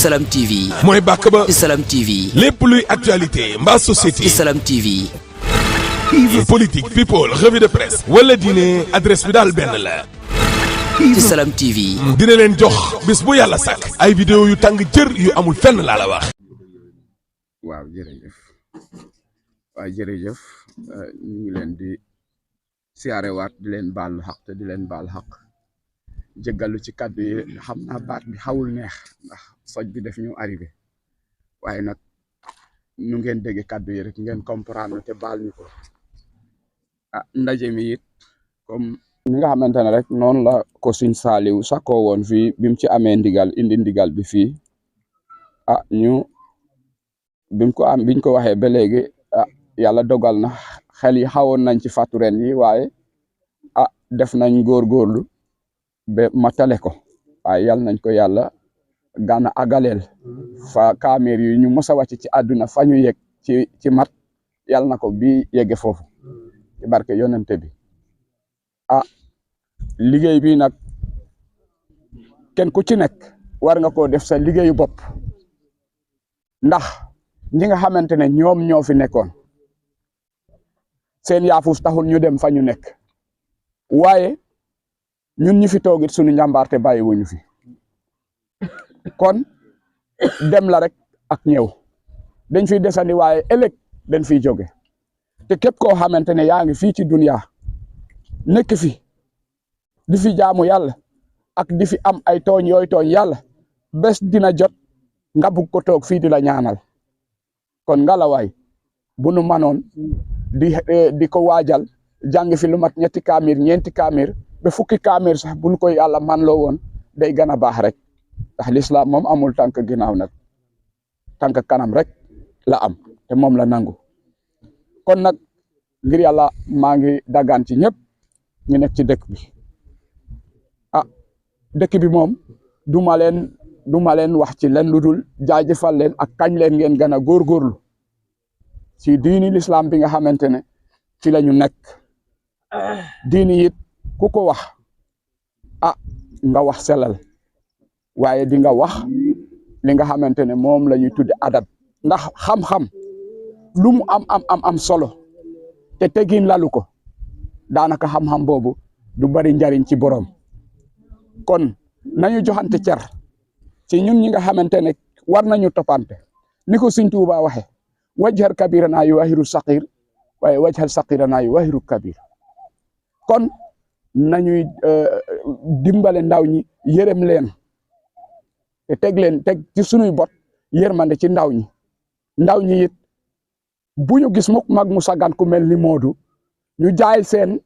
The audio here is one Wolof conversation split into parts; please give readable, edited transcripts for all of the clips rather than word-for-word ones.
Salam TV. mooy bàkk ba. Salam TV. lépp luy actualité mbaa société. Salam TV. politique people revue de presse. wala diine adresse bi daal benn la. Salam TV. dina leen jox bis bu yàlla sàkk. ay vidéo yu tàng jër yu amul fenn laa la wax. waaw jërëjëf ñu ngi leen di siyaarewaat di leen baalu xaq te di leen baal xaq jéggalu ci kàddu yi xam naa baat bi xawul neex ndax soj bi def ñu arrivé waaye nag nu ngeen dégg kàddu yi rek ngeen comprendre te baal ñu ko ndaje mi it comme ni nga xamante ne rek noonu la ko Sëñ Saaliw sakoo woon fii bi mu ci amee ndigal indi ndigal bi fii ñu biñ ko waxee ba léegi yàlla dogal na xel yi xawoon nañ ci fàttu ren yi waaye def nañ góorgóorlu ba matale ko waaye yàlla nañ ko yàlla gànna agaleel fa kaamir yi ñu mos a wàcc ci àdduna fa ñu yegg ci mat yàlla na ko bi yegge foofu ci barke yonente bi liggéey bi nag kenn ku ci nekk war nga koo def sa liggéeyu bopp ndax ñi nga xamante ne ñoom ñoo fi nekkoon seen yaafus taxul ñu dem fa ñu nekk waaye ñun ñu fi toogit suñu njàmbaarte bàyyi wuñu fi kon dem la rek ak ñëw dañ fiy desandi waaye ëllëg dañ fiy jóge te képp koo xamante ne yaa ngi fii ci dunya nekk fi di fi jaamu yàlla ak di fi am ay tooñ yooyu tooñ yàlla bés dina jot nga bugg ko toog fii di la ñaanal kon ngalawaay bu nu manoon di ko waajal jàng fi lu mat ñetti kaamir ñeenti kaamir ba fukki kaamir sax buñ ko yàlla man loo woon day gën a baax rek ndax lislaam moom amul tànk ginnaaw nag tànk kanam rek la am te moom la nangu kon nag ngir yàlla maa ngi dagaan ci ñëpp ñu nekk ci dëkk bi dëkk bi moom du ma leen wax ci leen lu dul jaajëfal leen ak kañ leen ngeen gën a góorgóorlu ci diini lislaam bi nga xamante ne ci la ñu nekk diini it ku ko wax nga wax selal waaye di nga wax li nga xamante ne moom la ñuy tudde adab ndax xam-xam lu mu am solo te tegin lalu ko daanaka xam-xam boobu du bari njariñ ci borom kon nañu joxante cer ci ñun ñi nga xamante ne war nañu toppante ni ko Sëñ Tuubaa waxe wajhal kabirana yuwahiru saqir waaye wajhal saqirana yuwahiru kabir kon nañuy dimbale ndaw ñi yërëm leen te teg ci sunuy bot yërmande ci ndaw ñi it bu ñu gis mukk mag mu sagan ku mel ni Moodu ñu jaay seen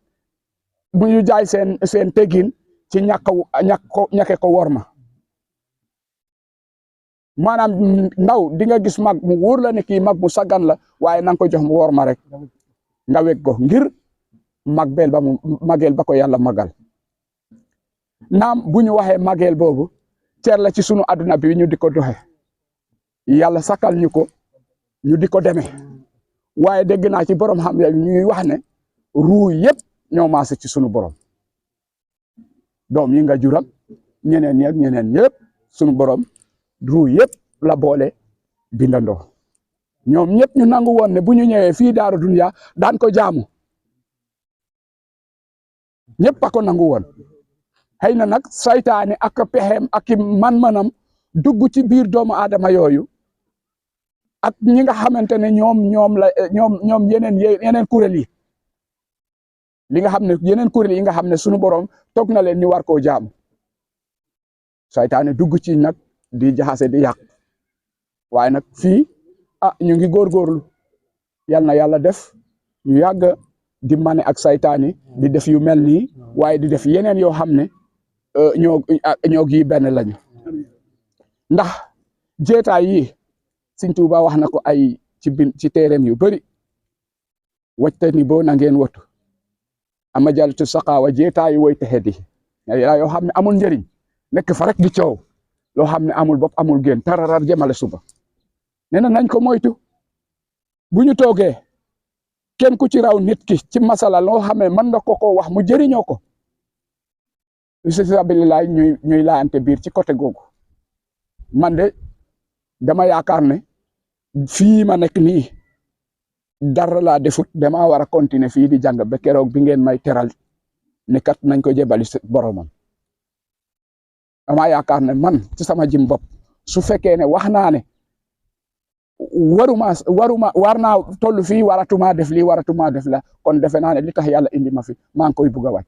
tegin ci ñàkke ko worma maanaam ndaw di nga gis mag mu wóor la ne kii mag mu sagan la waaye na nga ko jox mu worma rek nga weg ko ngir mageel ba ko yàlla magal naam bu ñu waxee mageel boobu cer la ci sunu àdduna bi ñu di ko doxe yàlla sakal ñu ko ñu di ko demee waaye dégg naa ci borom xam ya ñuy wax ne ruu yëpp ñoo maase ci sunu borom doom yi nga jural ñeneen ñi ak ñeneen ñëpp sunu borom ruu yëpp la boole bindandoo ñoom ñëpp ñu nangu woon ne bu ñu ñëwee fii daaru dunya daan ko jaamu ñëpp a ko nangu woon xëy na nag saytaane ak pexeem ak man-manam dugg ci biir doomu aadama yooyu ak ñi nga xamante ne ñoom yeneen kuréel yi li nga xam ne yeneen kuréel yi nga xam ne sunu borom toog na leen ni war koo jaamu saytaane dugg ci nag di jaxase di yàq waaye nag fii ñu ngi góorgóorlu yal na yàlla def ñu yàgg di mane ak saytaane di def yu mel nii waaye di def yeneen yoo xam ne ñoo gi benn lañu ndax jeetaay yi Sëñ Tuubaa wax na ko ay ci téereem yu bari wacte ni boo na ngeen wotu ama jaltu saqaawa jeetaayi woy texe di yoo xam ne amul njëriñ nekk fa rek di coow loo xam ne amul bopp amul génn tararar jëmale suba nee na nañ ko moytu bu ñu toogee kenn ku ci raw nit ki ci masala loo xam ne mën nga ko wax mu jëriñoo ko fisabilillah ñuy laante biir ci côté googu man de dama yaakaar ne fii ma nekk nii dara laa defut dama war a continuer fii di jàng ba keroog bi ngeen may teral ne kat nañ ko jébali boromam dama yaakaar ne man ci sama jim bopp su fekkee ne wax naa ne war naa toll fii waratuma def lii waratuma def la kon defe naa ne li tax yàlla indi ma fi maa ngi koy bugg a wàcc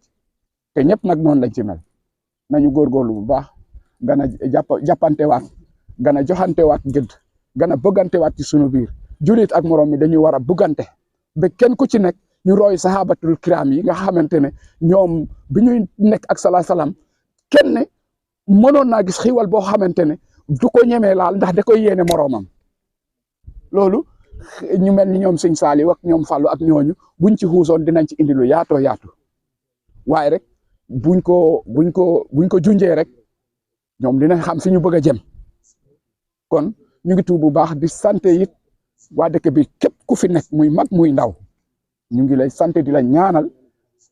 te ñëpp nag noonu lañ ci mel nañu góorgóorlu bu baax gën a jàppantewaat gën a joxantewaat gëdd gën a bëggantewaat ci sunu biir julit ak morom mi dañuy war a bëggante ba kenn ku ci nekk ñu roy sahabatul kiram yi nga xamante ne ñoom bi ñuy nekk ak salaam kenn mënoon naa gis xiiwal boo xamante ne du ko ñemee laal ndax da koy yéene moromam loolu ñu mel ni ñoom sëñ Saaliw ak ñoom Fàllu ak ñooñu buñ ci xuusoon dinañ ci indi lu yaatoo yaatu waaye rek buñ ko junjee rek ñoom dinañ xam fi ñu bëgg a jëm kon ñu ngi tuub bu baax di sant it waa dëkk bi képp ku fi nekk muy mag muy ndaw ñu ngi lay sant di la ñaanal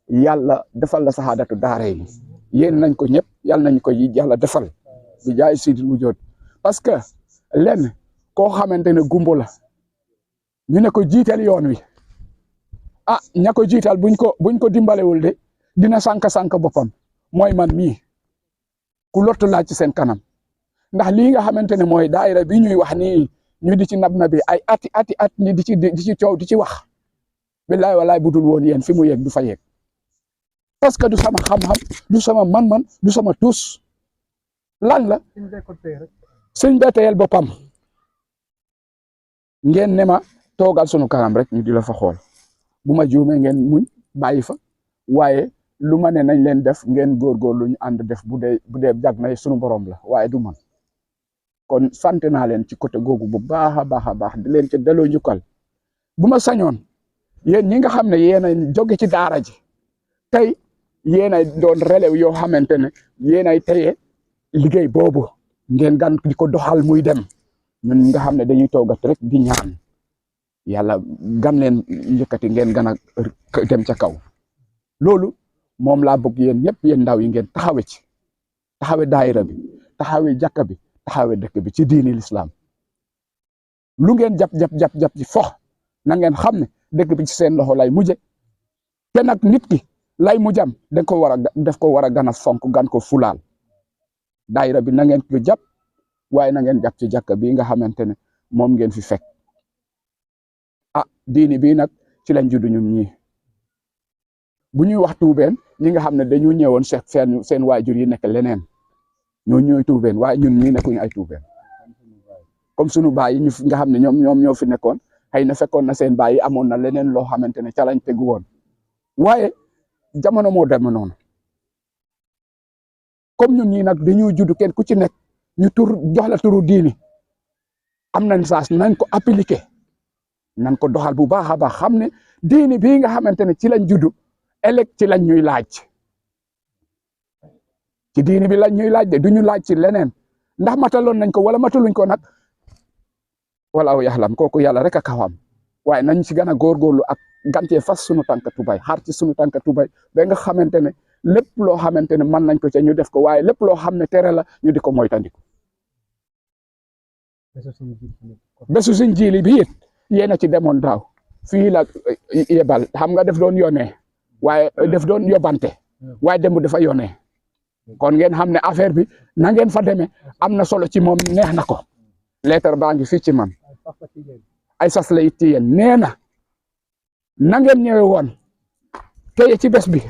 yàlla defal la saxaadatu daare yi yéen nañ ko ñëpp yàlla nañ ko yàlla defal di jaay sidil mu joot parce que lenn koo xamante ne gumbo la ñu ne ko jiital yoon wi ah ña ko jiital buñ ko dimbalewul de dina sànk boppam mooy man mii ku lottu laaj ci seen kanam ndax lii nga xamante ne mooy daayira bi ñuy wax nii ñu di ci nab bi ay at ñi di ci coow di ci wax billaay walaay budul woon yéen fi mu yegg du fa yegg parce que du sama xam-xam du sama man-man du sama tus lan la sëñ bee teyel boppam ngeen ne ma toogal sunu kanam rek ñu di la fa xool bu ma juumee ngeen muñ bàyyi fa waaye lu ma ne nañ leen def ngeen góorgóorlu ñu ànd def bu dee jag na sunu borom la waaye du man kon sant naa leen ci côté googu bu baax a baax di leen ci delloo njukkal bu ma sañoon yéen ñi nga xam ne yéen a jóge ci daara ji tey yéen a doon relève yoo xamante ne yéen ay teye liggéey boobu ngeen gan di ko doxal muy dem ñun nga xam ne dañuy toogat rek di ñaan yàlla gan leen yëkkati ngeen gën a dem ca kaw loolu moom laa bëgg yéen ñëpp yéen ndaw yi ngeen taxawe ci taxawe daayira bi taxawe jàkka bi taxawe dëkk bi ci diini lislaam lu ngeen jàpp ci fox na ngeen xam ne dëkk bi ci seen loxo lay mujje te nag nit ki lay mujjam daf ko war a gën a fonk gan ko fulaal daayira bi na ngeen ko jàpp waaye na ngeen jàpp ci jàkka bi nga xamante ne moom ngeen fi fekk diini bii nag ci lañ juddu ñun ñii bu ñuy wax tuubeen ñi nga xam ne dañu ñëwoon seen waajur yi nekk leneen ñoo ñooy tuubeen waaye ñun ñii nekkuñu ay tuubeen comme sunu baay yi nga xam ne ñoom ñoo fi nekkoon xëy na fekkoon na seen baay yi amoon na leneen loo xamante ne ca lañ tegu woon waaye jamono moo dem noonu comme ñun ñii nag dañuy judd kenn ku ci nekk ñu jox la turu diini am nañ saas nañ ko appliquer nañ ko doxal bu baax a baax xam ne diini bii nga xamante ne ci lañ juddu ëllëg ci lañ ñuy laaj ci diini bi lañ ñuy laaj de du ñu laaj ci leneen ndax mataloon nañ ko wala mataluñ ko nag wala aw yaxlam kooku yàlla rek a kawam waaye nañ ci gën a góorgóorlu ak gàncee fas sunu tànk tubay xaar ci sunu tànk tubay ba nga xamante ne lépp loo xamante ne mën nañ ko ca ñu def ko waaye lépp loo xam ne tere la ñu di ko moytandiku bésu suñ jiili bi it yéen a ci demoon daaw fii la yebal xam nga def doon yónnee waaye def doon yóbbante waaye démb dafa yónnee kon ngeen xam ne affaire bi na ngeen fa demee am na solo ci moom neex na ko lettre baa ngi fii ci man ay sas la it ci yéen nee na ngeen ñëwee woon tey ci bés bi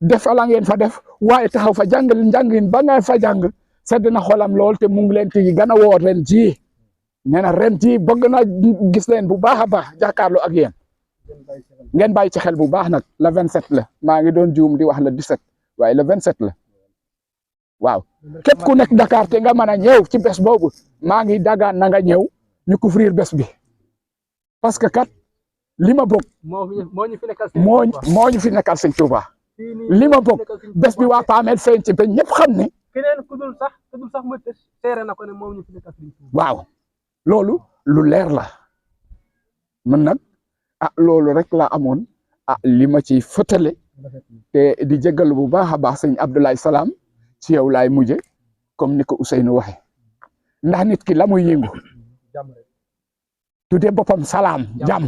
def la ngeen fa def waaye taxaw fa njàngin ba nga fa jàng sedd na xolam lool te mu ngi leen ci gën a woo ren jii nee na ren jii bëgg na gis leen bu baax a baax jàkkaarloo ak yéen ngeen bàyyi ci xel bu baax nag le 27 la maa ngi doon juum di wax le 17 waaye le 27 la waaw képp ku nekk Dakar te nga mën a ñëw ci bés boobu maa ngi dagaan na nga ñëw ñu couvrir bés bi parce que kat li ma bëgg moo ñu fi nekkal Sëñ Tuuba li ma bëgg bés bi waa Pamel feeñ ci ba ñëpp xam ne keneen ku dul sax ma seere na ko ne moom ñu fi nekkal Sëñ Tuuba waaw loolu lu leer la man nag loolu rek la amoon li ma ci fëtale te di jégalu bu baax a baax sëñ Abdoulaye Salam ci yow laay mujje comme ni ko Ousseynou waxe ndax nit ki la muy yëngu tuddee boppam salaam jàmm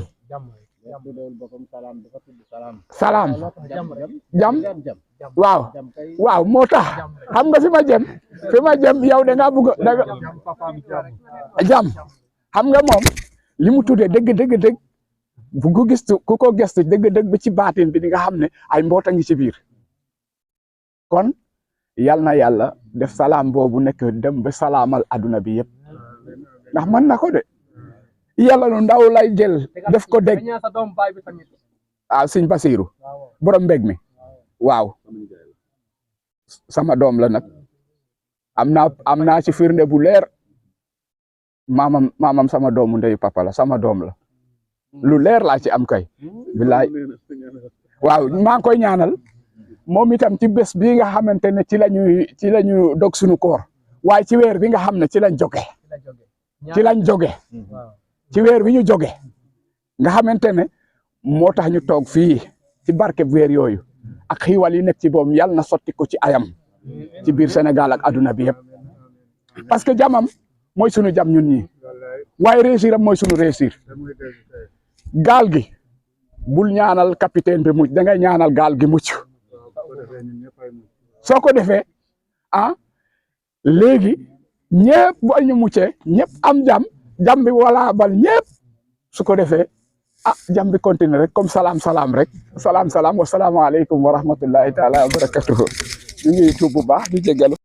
salaam waaw waaw moo tax xam nga fi ma jëm yow da ngaa bëgg jàmm xam nga moom li mu tuddee dëgg bu ko gëstu dëgg bi ci baatin bi di nga xam ne ay mboota ngi ci biir kon yal na yàlla def salaam boobu nekk dem ba salaamal aduna bi yëpp ndax mën na ko de yàlla lu ndaw lay jël def ko dégg ah sëñ Basiru borom mbég mi waaw sama doom la nag am naa ci firnde bu leer maamam sama doomu ndeyu papa la sama doom la lu leer laa ci am kay bilaay waaw maa ngi koy ñaanal moom itam ci bés bi nga xamante ne ci lañu dog suñu koor waaye ci weer bi nga xam ne ci lañ jóge ci weer bi ñu jóge nga xamante ne moo tax ñu toog fii ci barke weer yooyu ak xiiwal yi nekk ci boom yàlla na sotti ko ci ayam ci biir Sénégal ak aduna bi yëpp parce que jamam mooy sunu jam ñun ñi waaye réussir am mooy sunu réussir gaal gi bul ñaanal capitaine bi mucc da ngay ñaanal gaal gi mucc soo ko defee léegi ñëpp bu ñu muccee ñëpp am jam bi wala bal ñëpp su ko defee jam bi continue rek comme salaam rek salaam wa salaamu aleykum wa rahmatullahi taala wa barakatuhu ñu ngi tuub bu baax di jégalu